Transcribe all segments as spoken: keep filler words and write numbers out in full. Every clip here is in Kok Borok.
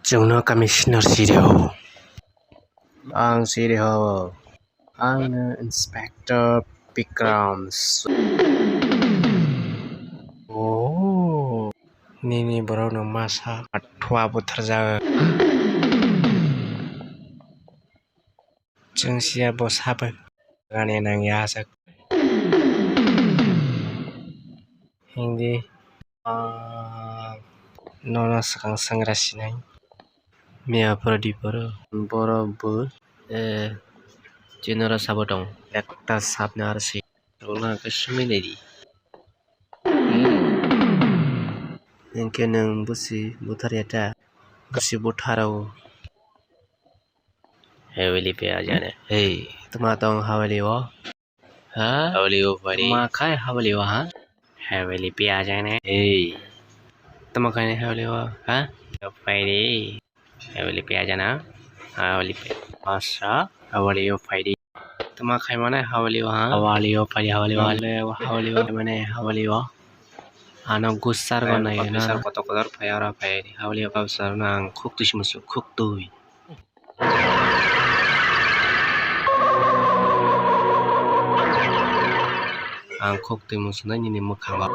Chwngno commissioner siri ho. Ang siri ho. Ang no inspector Bikram. Oh. Nini borok no masa athua butharjak. Chwng siya bo sabai gani nangya aswk. Hindi, ah, nono swkang swngra sinai. Miya poro di poro. Boro bo, eh, chinoro sabo tong. Ekta sabna arsi. Tongna ke sumi nai di. Hinkhe nwng busi buthar ya ta? Busi butharo. Haveli pe aa jane. Hey, tuma tong haveli o? Ha? Haveli o phaidi. Tuma khai haveli o, ha? Haveli pe aa jane. Hey. Tuma khai haveli o, ha? Phaidi. Haveli pe aa jana. Haveli pe. Masa. Haveli o phaidi. Tuma khai mane haveli o, ha? Haveli o phaidi, haveli o. Haveli o, haveli o, mane haveli o. Ano gusar go nai na. Kotor kotor phai oro phai. Haveli o kabsar na ang khuk twi sumsu, khuk twi. Ang khuk twi musunai nini mwkhango.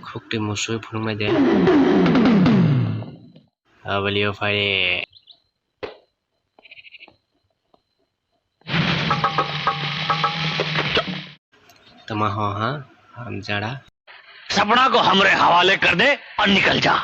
Khuk twi musui phunuknai de. Haveli o phaidi. Tama ho ha, haramjada. सपना को हमरे हवाले कर दे और निकल जा।